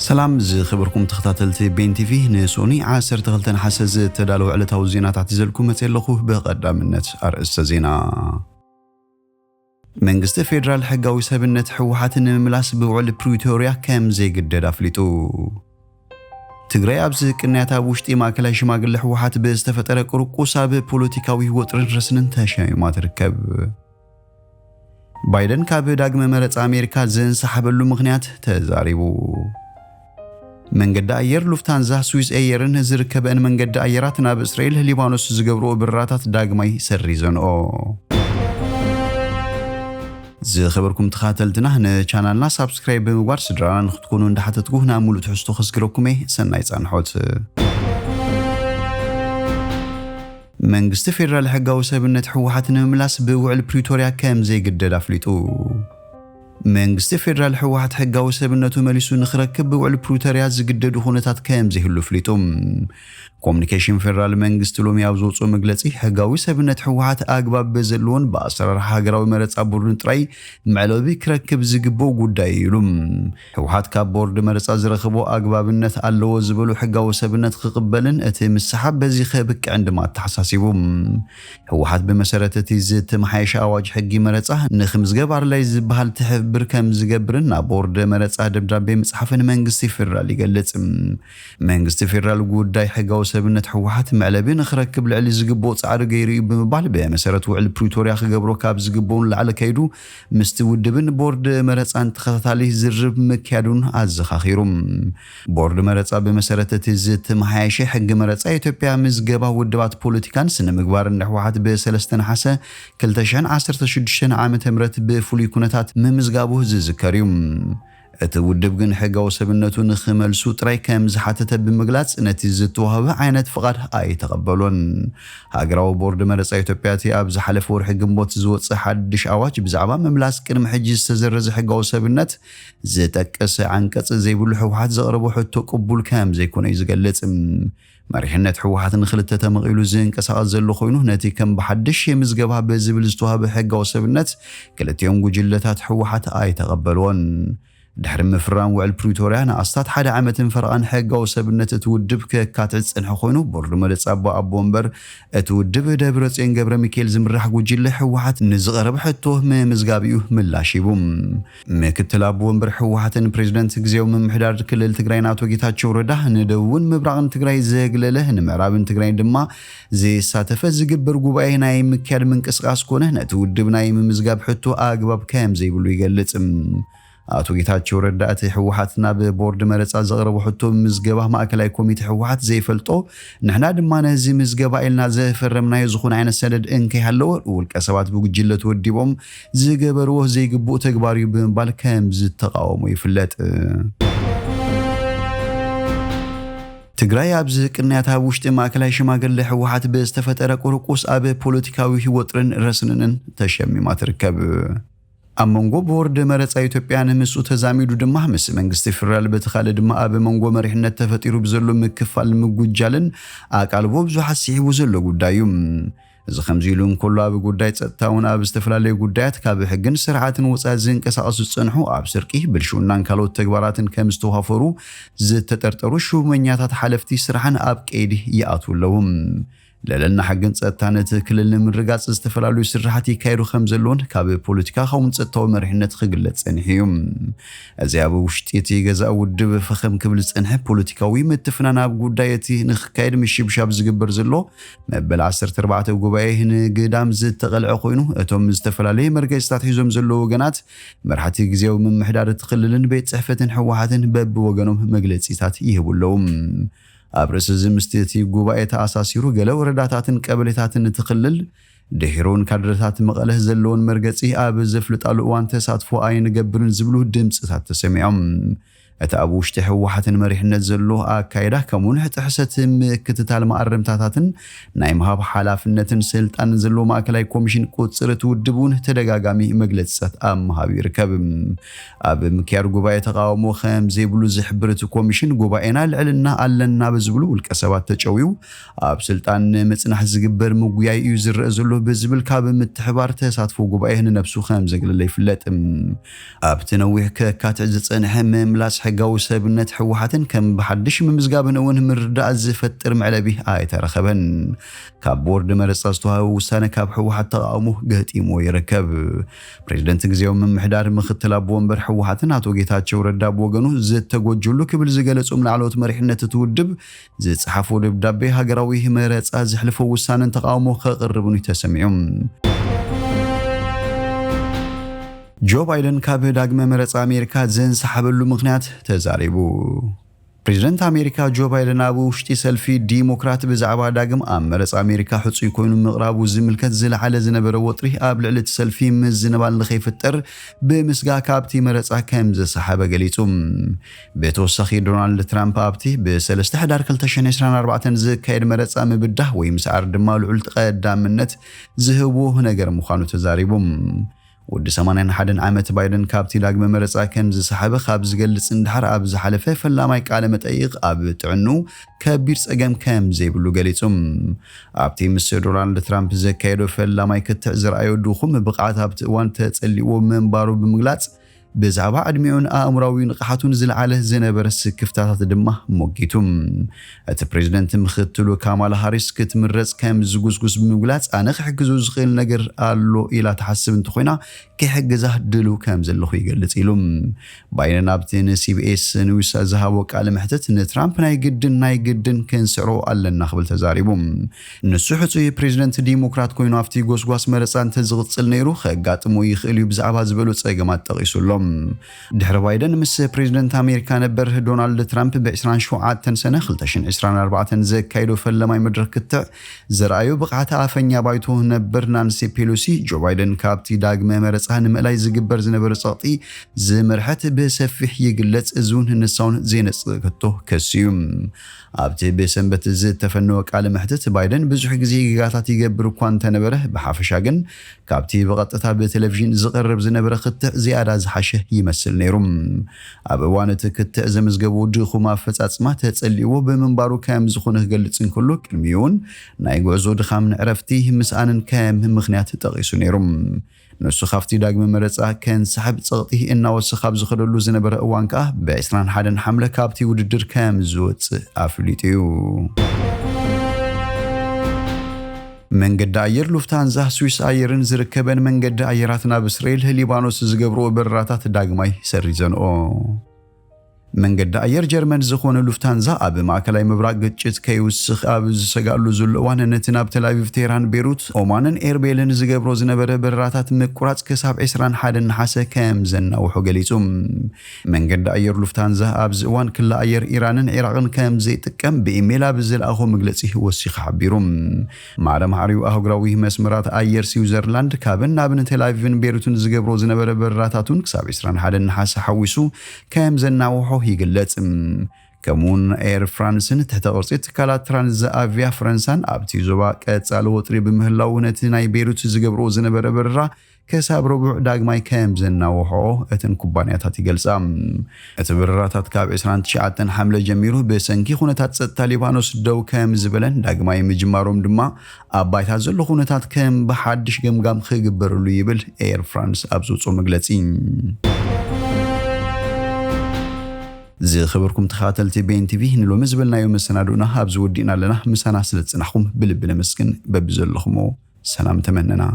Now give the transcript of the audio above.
ሰላም ዝኸበርኩም ተኸታተልቲ ቤን ቲቪ፣ ንሶኒ ዓሰርተ ክልተ ነሓሰ ዝተዳለወ ዕለታዊ ዜናታት ሒዘልኩም መፅእ ኣለኹ። ብቐዳምነት ኣርእስተ ዜና። መንግስቲ ፌዴራል ሕጋዊ ሰብነት ህወሓት ንምምላስ ብውዕል ፕሪቶርያ ከም ዘይግደድ ኣፍሊጡ። ትግራይ ኣብዚ ቅንያት ኣብ ውሽጢ ማእከላይ ሽማግለ ህወሓት ብዝተፈጠረ ቁርቁስ ኣብ ፖለቲካዊ ወጥርን ረስንን ተሸሚማ ትርከብ። ባይደን ካብ ዳግመ መረፃ ኣሜሪካ ዘንሰሓበሉ ምኽንያት ተዛሪቡ። መንገዲ ኣየር ሉፍታንዛ ስዊስ ኤየርን ዝርከበን መንገዲ ኣየራት ናብ እስራኤል ሊባኖስ ዝገብርኦ በረራታት ዳግማይ ሰሪዘንኦ። ዝኸበርኩም ተኸታተልትና፣ ንቻናልና ሳብስክራይብ ብምግባር ስድራና ንክትኮኑ እንዳሓተትኩ ናብ ሙሉእ ትሕዝቶ ከስግረኩም እየ። ሰናይ ፃንሖት። መንግስቲ ፌዴራል ሕጋዊ ሰብነት ህወሓት ንምምላስ ብውዕል ፕሪቶርያ ከም ዘይግደድ ኣፍሊጡ። መንግስቲ ፌዴራል ህወሓት ሕጋዊ ሰብነቱ መሊሱ ንክረክብ ብውዕል ፕሪቶርያ ዝግደዱ ኩነታት ከም ዘይህሉ ኣፍሊጡ። ኮሙኒኬሽን ፌዴራል መንግስቲ ሎሚ ኣብ ዘውፅኦ መግለፂ፣ ሕጋዊ ሰብነት ህወሓት ኣግባብ በዘለዎን ብኣሰራርሓ ሃገራዊ መረፃ ቦርድን ጥራይ መዕለቢ ክረክብ ዝግብኦ ጉዳይ እዩ ኢሉ። ህወሓት ካብ ቦርድ መረፃ ዝረኸቦ ኣግባብነት ኣለዎ ዝበሉ ሕጋዊ ሰብነት ክቕበልን እቲ ምስሓብ በዚ ከብቅዕን ድማ ኣተሓሳሲቡ። ህወሓት ብመሰረት እቲ ዝተመሓየሸ ኣዋጅ ሕጊ መረፃ ንክምዝገብ ኣድላይ ዝበሃል ትሕብብር ከም ዝገብርን ናብ ቦርድ መረፃ ደብዳቤ ምፅሓፍን መንግስቲ ፌዴራል ይገልፅ። መንግስቲ ፌዴራል ጉዳይ ሕጋዊ ሰብነት ህወሓት መዕለቢ ንክረክብ ልዕሊ ዝግብኦ ፃዕሪ ገይሩ እዩ ብምባል፣ ብመሰረት ውዕል ፕሪቶርያ ክገብሮ ካብ ዝግብኦ ንላዕሊ ከይዱ ምስቲ ውድብን ቦርድ መረፃን ተኸታታሊ ዝርርብ ምክያዱን ኣዘኻኺሩ። ቦርድ መረፃ ብመሰረት እቲ ዝተመሓየሸ ሕጊ መረፃ ኢትዮጵያ ምዝገባ ውድባት ፖለቲካን ስነ ምግባርን ህወሓት ብሰለስተ ነሓሰ ክልተ ሽሕን ዓሰርተ ሽዱሽተን ዓመተ ምህረት ብፍሉይ ኩነታት ምምዝጋቡ ዝዝከር እዩ። እቲ ውድብ ግን ሕጋዊ ሰብነቱ ንክመልሱ ጥራይ ከም ዝሓተተ ብምግላጽ፣ ነቲ ዝተዋህበ ዓይነት ፍቓድ ኣይተቐበሎን። ሃገራዊ ቦርድ መረጻ ኢትዮጵያ፣ እቲ ኣብ ዝሓለፈ ወርሒ ግንቦት ዝወጸ ሓድሽ ኣዋጅ ብዛዕባ ምምላስ ቅድሚ ሕጂ ዝተዘረዘ ሕጋዊ ሰብነት ዝጠቅስ ዓንቀጽ ዘይብሉ ህወሓት ዘቕረቦ ሕቶ ቅቡል ከም ዘይኮነ እዩ ዝገልጽ። መሪሕነት ህወሓት ንኽልተ ተመቒሉ ዝንቀሳቐስ ዘሎ ኮይኑ፣ ነቲ ከም ብሓድሽ የምዝገባ ብዝብል ዝተዋህበ ሕጋዊ ሰብነት ክልቲኦም ጉጅለታት ህወሓት ኣይተቐበልዎን። ድሕሪ ምፍራም ውዕል ፕሪቶርያ፣ ንኣስታት ሓደ ዓመትን ፈረቓን ሕጋዊ ሰብነት እቲ ውድብ ከካትዕ ዝጸንሐ ኮይኑ፣ ቦርድ መረጻ ኣቦ ኣቦ ወንበር እቲ ውድብ ደብረጽዮን ገብረ ሚካኤል ዝምራሕ ጉጅለ ህወሓት ንዝቐረበ ሕቶ ምምዝጋብ እዩ ምላሽ ሂቡ። ምክትል ኣቦ ወንበር ህወሓትን ፕሬዚደንት ግዜያዊ ምምሕዳር ክልል ትግራይን ኣቶ ጌታቸው ረዳ፣ ንደቡብን ምብራቕን ትግራይ ዘግለለ፣ ንምዕራብን ትግራይን ድማ ዘየሳተፈ ዝግበር ጉባኤ ናይ ምክያድ ምንቅስቓስ ኮነ ነቲ ውድብ ናይ ምምዝጋብ ሕቶ ኣግባብ ከም ዘይብሉ ይገልጽ። ኣቶ ጌታቸው ረዳ፣ እቲ ህወሓት ናብ ቦርድ መረጻ ዘቕረቦ ሕቶ ምዝገባ ማእከላይ ኮሚቴ ህወሓት ዘይፈልጦ፣ ንሕና ድማ ነዚ ምዝገባ ኢልና ዘፈረምናዮ ዝኾነ ዓይነት ሰነድ እንከይሃለወ፣ ውልቀ ሰባት ብጉጅለ ተወዲቦም ዝገበርዎ ዘይግቡእ ተግባር እዩ ብምባል ከም ዝተቓወሞ ይፍለጥ። ትግራይ ኣብዚ ቅንያት ኣብ ውሽጢ ማእከላይ ሽማግለ ህወሓት ብዝተፈጠረ ቁርቁስ ኣብ ፖለቲካዊ ወጥርን ረስንንን ተሸሚማ ትርከብ። ኣብ መንጎ ቦርድ መረጻ ኢትዮጵያን ምስኡ ተዛሚዱ ድማ ምስ መንግስቲ ፌደራል፣ በቲ ካልእ ድማ ኣብ መንጎ መሪሕነት ተፈጢሩ ብዘሎ ምክፋል ምጉጃልን ኣቃልቦ ብዙሓት ስዒቡ ዘሎ ጉዳይ እዩ። እዚ ከምዚ ኢሉ እንከሎ፣ ኣብ ጉዳይ ጸጥታ እውን ኣብ ዝተፈላለዩ ጉዳያት ካብ ሕግን ስርዓትን ወጻኢ ዝንቀሳቐሱ ዝጸንሑ፣ ኣብ ስርቂ፣ ብልሽውናን ካልኦት ተግባራትን ከም ዝተዋፈሩ ዝተጠርጠሩ ሹመኛታት ሓለፍቲ ስራሕን ኣብ ቀይዲ ይኣትዉ ኣለዉ። ልዕልና ሕግን ጸጥታን እቲ ክልል ንምርጋጽ ዝተፈላለዩ ስራሓት ይካየዱ ከም ዘለውን ካብ ፖለቲካ ከምኡውን ጸጥታዊ መሪሕነት ክግለጽ ጸኒሑ እዩ። እዚ ኣብ ውሽጢ እቲ ገዛእ ውድብ ፈኸም ክብል ዝጸንሐ ፖለቲካዊ ምትፍናን ኣብ ጉዳይ እቲ ንክካየድ ምሽብሻብ ዝግበር ዘሎ መበል ዓሰርተ ኣርባዕተ ጉባኤ ንግዳም ዝተቐልዐ ኮይኑ፣ እቶም ዝተፈላለየ መርገጺታት ሒዞም ዘለዉ ወገናት፣ መራሕቲ ግዜያዊ ምምሕዳር እቲ ክልልን ቤት ጽሕፈትን ህወሓትን በብወገኖም መግለጺታት ይህቡ ኣለዉ። ኣብ ርእሲ እዚ፣ ምስቲ እቲ ጉባኤ ተኣሳሲሩ፣ ገለ ወረዳታትን ቀበሌታትን እቲ ክልል ድሒሩን ካድረታት መቐለ ዘለውን መርገጺ ኣብ ዘፍልጣሉ እዋን ተሳትፎ ኣይንገብርን ዝብሉ ድምጽታት ተሰሚዖም። እቲ ኣብ ውሽጢ ህወሓትን መሪሕነት ዘሎ ኣካይዳ፣ ከምኡውን ጥሕሰት ምክትታል መኣረምታታትን ናይ ምሃብ ሓላፍነትን ስልጣንን ዘለዎ ማእከላይ ኮሚሽን ቁጽር እቲ ውድብ እውን ተደጋጋሚ መግለጽታት ኣብ ምሃብ ይርከብ። ኣብ ምክያድ ጉባኤ ተቃውሞ ከም ዘይብሉ ዝሕብር እቲ ኮሚሽን፣ ጉባኤና ልዕልና ኣለና ብዝብሉ ውልቀ ሰባት ተጨውዩ ኣብ ስልጣን ንምጽናሕ ዝግበር ምጉያይ እዩ ዝረአ ዘሎ ብዝብል ካብ ምትሕባር ተሳትፎ ጉባኤ ንነብሱ ከም ዘግለለ ይፍለጥ። ኣብቲ ነዊሕ ከካትዕ ዝጸንሐ ምምላስ ሕጋዊ ሰብነት ህወሓትን ከም ብሓድሽ ምምዝጋብን እውን ምርዳእ ዝፈጥር መዕለቢ ኣይተረኸበን። ካብ ቦርድ መረፃ ዝተዋህበ ውሳነ ካብ ህወሓት ተቓውሞ ገጢምዎ ይርከብ። ፕሬዝደንት ግዜያዊ ምምሕዳር ምኽትል ኣቦ ወንበር ህወሓትን ኣቶ ጌታቸው ረዳ ብወገኑ ዝተጎጀሉ ክብል ዝገለጾም ላዕለዎት መሪሕነት እቲ ውድብ ዝጸሓፎ ደብዳቤ ሃገራዊ መረጻ ዘሕልፎ ውሳነን ተቓውሞ ከቕርብን እዩ ተሰሚዑ። ጆ ባይደን ካብ ዳግመ መረጻ ኣሜሪካ ዘንሰሓበሉ ምኽንያት ተዛሪቡ። ፕሬዝደንት ኣሜሪካ ጆ ባይደን ኣብ ውሽጢ ሰልፊ ዲሞክራት ብዛዕባ ዳግም ኣብ መረጻ ኣሜሪካ ሕጹይ ኮይኑ ምቕራቡ ዝምልከት ዝለዓለ ዝነበረ ወጥሪ ኣብ ልዕሊ እቲ ሰልፊ ምዝንባል ንኸይፍጠር ብምስጋ ካብቲ መረጻ ከም ዘሰሓበ ገሊጹ። ብተወሳኺ ዶናልድ ትራምፕ ኣብቲ ብ3 ሕዳር ክልተ ሽሕን ዕስራን ኣርባዕተን ዝካየድ መረጻ ምብዳህ ወይ ምስዓር ድማ ልዑል ቀዳምነት ዝህቦ ነገር ምዃኑ ተዛሪቡ። ወዲ ሰማንያን ሓደን ዓመት ባይደን ካብቲ ዳግመ መረጻ ከም ዝሰሓበ ካብ ዝገልጽ እንድሕር ኣብ ዝሓለፈ ፈላማይ ቃለ መጠይቕ ኣብ ጥዕኑ ከቢድ ጸገም ከም ዘይብሉ ገሊጹ። ኣብቲ ምስ ዶናልድ ትራምፕ ዘካየዶ ፈላማይ ክትዕ ዝረኣዮ ድኹም ብቕዓት ኣብቲ እዋን ተጸሊዎ ምንባሩ ብምግላጽ ብዛዕባ ዕድሚኡን ኣእምራዊ ንቕሓቱን ዝለዓለ ዝነበረ ስክፍታታት ድማ ሞጊቱ። እቲ ፕሬዝደንት ምኽትሉ ካማላ ሃሪስ ክትምረጽ ከም ዝጉስጉስ ብምግላጽ ኣነ ክሕግዙ ዝኽእል ነገር ኣሎ ኢላ ትሓስብ እንተኾይና ክሕግዛ ድልው ከም ዘለኹ ይገልጽ ኢሉ። ባይደን ኣብቲ ንሲቢኤስ ኒውስ ዝሃቦ ቃለ መሕትት ንትራምፕ ናይ ግድን ናይ ግድን ክንስዕሮ ኣለና ክብል ተዛሪቡ። ንሱ ሕጹይ ፕሬዝደንት ዲሞክራት ኮይኑ ኣብቲ ጎስጓስ መረጻ እንተዝቕጽል ነይሩ ከጋጥሞ ይኽእል እዩ ብዛዕባ ዝበሉ ጸገማት ጠቒሱ ኣሎ። ድሕሪ ባይደን ምስ ፕሬዝደንት ኣሜሪካ ነበር ዶናልድ ትራምፕ ብ27 ሰነ ክልተ ሽሕን ዕስራን ኣርባዕተን ዘካየዶ ፈለማይ መድረኽ ክትዕ ዘርኣዮ ብቕዓት ኣፈኛ ባይቶ ነበር ናንሲ ፔሎሲ ጆ ባይደን ካብቲ ዳግመ መረጻ ንምእላይ ዝግበር ዝነበረ ጸቕጢ ዝመርሐት ብሰፊሕ ይግለጽ። እዚ እውን ንሳውን ዘይነጽገቶ ከሲ እዩ። ኣብቲ ብሰንበት ዝተፈነወ ቃለ መሕትት ባይደን ብዙሕ ግዜ ጌጋታት ይገብር እኳ እንተነበረ ብሓፈሻ ግን ካብቲ ብቐጥታ ብቴሌቪዥን ዝቐርብ ዝነበረ ክትዕ ዝያዳ ዝሓሸ ይመስል ነይሩ። ኣብ እዋን እቲ ክትዕ ዘመዝገቡ ድኹም ኣፈጻጽማ ተጸሊእዎ ብምንባሩ ከም ዝኾነ ክገልጽ እንከሎ ቅድሚኡን ናይ ጉዕዞ ድኻምን ዕረፍቲ ምስኣንን ከም ምኽንያት ጠቒሱ ነይሩ። ንሱ ካብቲ ዳግመ መረጻ ከንስሕብ ጸቕጢ እናወሰኸ ኣብ ዝኸደሉ ዝነበረ እዋን ከኣ ብ ዕስራን ሓደን ሓምለ ካብቲ ውድድር ከም ዝወጽእ ኣፍሊጡ እዩ። መንገዲ ኣየር ሉፍታንዛ ስዊስ ኣየርን ዝርከበን መንገዲ ኣየራት ናብ እስራኤል ሊባኖስ ዝገብርኦ በረራታት ዳግማይ ሰሪዘንኦ። መንገዲ ኣየር ጀርመን ዝኾነ ሉፍታንዛ ኣብ ማእከላይ ምብራቕ ግጭት ከይውስኽ ኣብ ዝሰጋሉ ዘሎ እዋን ነቲ ናብ ተላቪቭ ቴህራን ቤሩት ኦማንን ኤርቤልን ዝገብሮ ዝነበረ በረራታት ምቁራጽ ክሳብ ዕስራን ሓደን ነሓሰ ከም ዘናውሖ ገሊጹ። መንገዲ ኣየር ሉፍታንዛ ኣብዚ እዋን ክላ ኣየር ኢራንን ዒራቕን ከም ዘይጥቀም ብኢሜይል ኣብ ዝለኣኾ መግለጺ ወሲኹ ሓቢሩ። ማዕረ ማዕሪኡ ኣህጉራዊ መስመራት ኣየር ስዊዘርላንድ ካብን ናብን ቴላቪቭን ቤሩትን ዝገብሮ ዝነበረ በረራታቱን ክሳብ ዕስራን ሓደን ነሓሰ ሓዊሱ ከም ዘናውሖ ይግለጽ። ከምኡውን ኤር ፍራንስን ትሕተ ቅርጺ ትካላት ትራንስ ኣቪያ ፈረንሳን ኣብቲ ዞባ ቀጻሊ ወጥሪ ብምህላው ነቲ ናይ ቤሩት ዝገብርዎ ዝነበረ በረራ ክሳብ ረቡዕ ዳግማይ ከም ዘናውሖ እተን ኩባንያታት ይገልጻ። እቲ በረራታት ካብ ዕስራን ትሽዓተን ሓምለ ጀሚሩ ብሰንኪ ኩነታት ጸጥታ ሊባኖስ ደው ከም ዝበለን ዳግማይ ምጅማሮም ድማ ኣብ ባይታ ዘሎ ኩነታት ከም ብሓድሽ ገምጋም ክግበረሉ ይብል ኤር ፍራንስ ኣብ ዝውፅኦ መግለፂ። ዝኸበርኩም ተኸታተልቲ ቤን ቲቪ ንሎሚ ዝበልናዮ መሰናዶና ኣብዚ ወዲእና ኣለና። ምሳና ስለ ዝፅናሕኩም ብልቢ ነመስግን። በብዘለኹሞ ሰላም ተመነና።